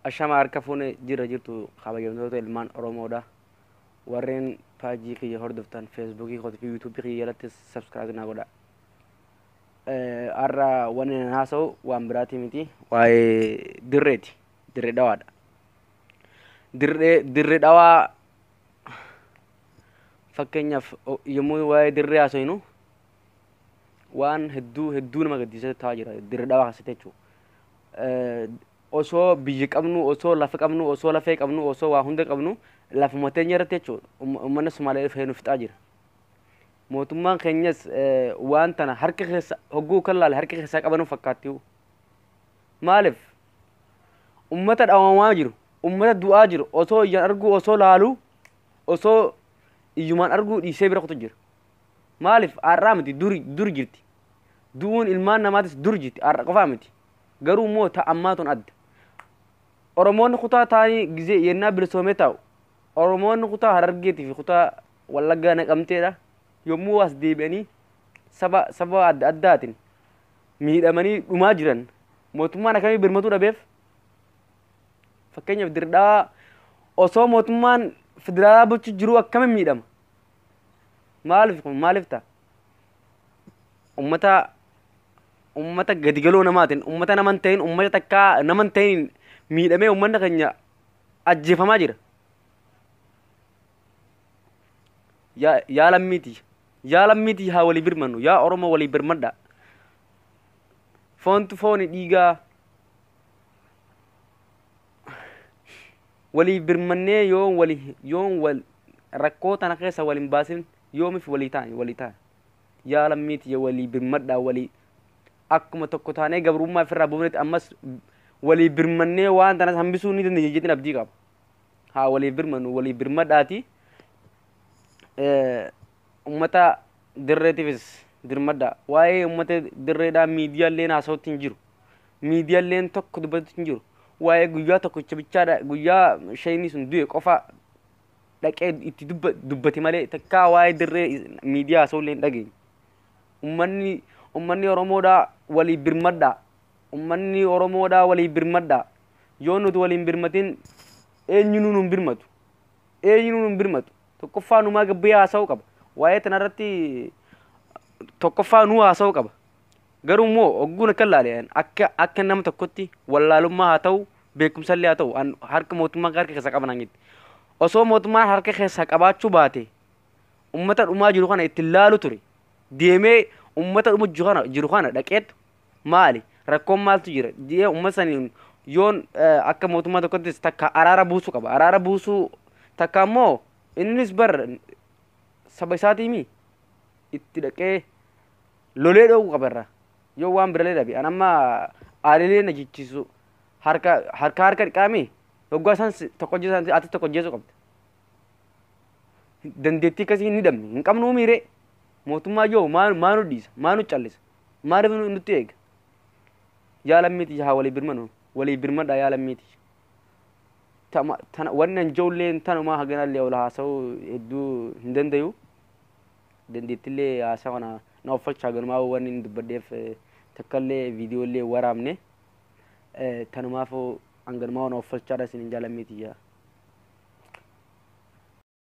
Ashama harka fuune jirra jirtu kabajamtoota ilmaan Oromoodha. Warreen paajii kiyya hordoftan Feesbuukii kootii fi Yuutuubii kiyya jalatti sabskiraayib naa godha. Har'a wanni nan haasa'u waan biraatii miti, waa'ee dirreeti. Dirree Dhawaadha. Dirree Dhawaa fakkeenyaaf yommuu waa'ee dirree haasofnu waan hedduu hedduu nama gaddisiisaa ta'aa jira Dirree Dhawaa keessatti jechuudha. Osoo biyya qabnu, osoo lafa qabnu, osoo lafee qabnu, osoo waa hunda qabnu, lafuma teenya irratti jechuudha uummanni Sumaalee dhufee nu fixaa jira. Mootummaan keenyas waan tana harka keessa hogguu kan laale harka keessaa qabanuu fakkaatti. Maaliif ummata dhawamaa jiru, ummata du'aa jiru osoo ijaan arguu, osoo laaluu, osoo iyyumaan arguu dhiisee bira kutu jira. Maaliif har'aa miti, dur dur jirti. Du'uun ilmaan namaatis dur jirti, har'a qofaa miti. Garuu immoo ta ammaa tun adda. Oromoonni kutaa taa'anii gizee yennaa bilisoomee taa'u, Oromoonni kutaa Harargeetii fi kutaa Wallaggaa Naqamteedha. Yommuu as deebi'anii saba saba adda addaatiin miidhamanii dhumaa jiran, mootummaan akkamii birmatuu dhabeef? Fakkeenyaaf Dirredhawaa osoo mootummaan federaalaa bulchu jiruu akkamiin miidhama? Maaliif kun maaliif ta'a? Ummata gadi galoo namaatiin, ummata nama hin ta'in, ummata takkaa nama hin ta'in miidhamee ummanni keenya ajjeefamaa jira. Yaa lammiitii, yaa lammiitii, haa walii birmannu. Yaa Oromoo, walii birmadhaa. Foontu fooni dhiigaa, walii birmannee yoo wali yoon wal rakkoo tana keessa wal hin baasin yoomif walii ta'an walii ta'an? Yaa lammiitii, walii birmadhaa. Walii akkuma tokko taanee gabrummaa ofirraa buufnetti ammas walii birmannee waan tanas hambisuu ni dandeenya jedheen abdii qaba. Haa walii birmannu, walii birmadhaati. Ummata Dirreetiifis dirmadhaa. Waa'ee ummata Dirreedhaa miidiyaaleen haasa'utti hin jiru. Miidiyaaleen tokko dubbatutti hin jiru. Waa'ee guyyaa tokkicha bichaadha, guyyaa shayni sun du'e qofa dhaqee itti dubbate malee takkaa waa'ee Dirree miidiyaa haasa'ullee hin dhageenye. Ummanni Oromoodhaa walii birmadhaa. Ummanni Oromoodhaa walii birmadhaa. Yoo nuti waliin birmatin eenyunuu nun birmatu. Eenyunuu nun birmatu. Tokkoffaa numaa gabbee haasa'uu qaba. Waa'ee tanarratti tokkoffaa nuu haasa'uu qaba. Garuu immoo ogguun akka ilaale akka nama tokkotti wallaalummaa haa ta'u, beekumsallee haa ta'u, harka mootummaa harka keessaa qaban hangitti. Osoo mootummaan harka keessaa qabaachuu baate ummata dhumaa jiru kana itti laalu ture. Deemee ummata dhumu jiru kana dhaqeetu maali rakkoon maaltu jira jedhee ummata saniin yoon akka mootummaa tokkottis takka araara buusuu qaba. Araara buusuu takka immoo innis bar saba isaatiimi itti dhaqee lolee dhoowwu qaba irraa. Yoo waan biralee dhabe an amma aalilee na jichiisu harka harka harka dhiqaame hoggaa isaan tokko ajjeesan ati tokko ajjeesuu qabda. Dandeettii akkasii hin hidhamne hin qabnu miiree. Mootummaa yoo maa maa nu dhiisa, maa nu callisa, maaliif nutti eega? Yaa lammiiti, haa walii birmanu, walii birmadha yaa lammiiti. Tana wanni an ijoolleen tanumaa haganallee ol haasa'uu hedduu hin dandayu. Dandeettillee haasaa kana na uffachaa ganumaa wanni hin dubbadheef takkallee viidiyooillee waraabne. Tanumaafuu hanganumaa na uffalchaadha isin hin jaalammiiti.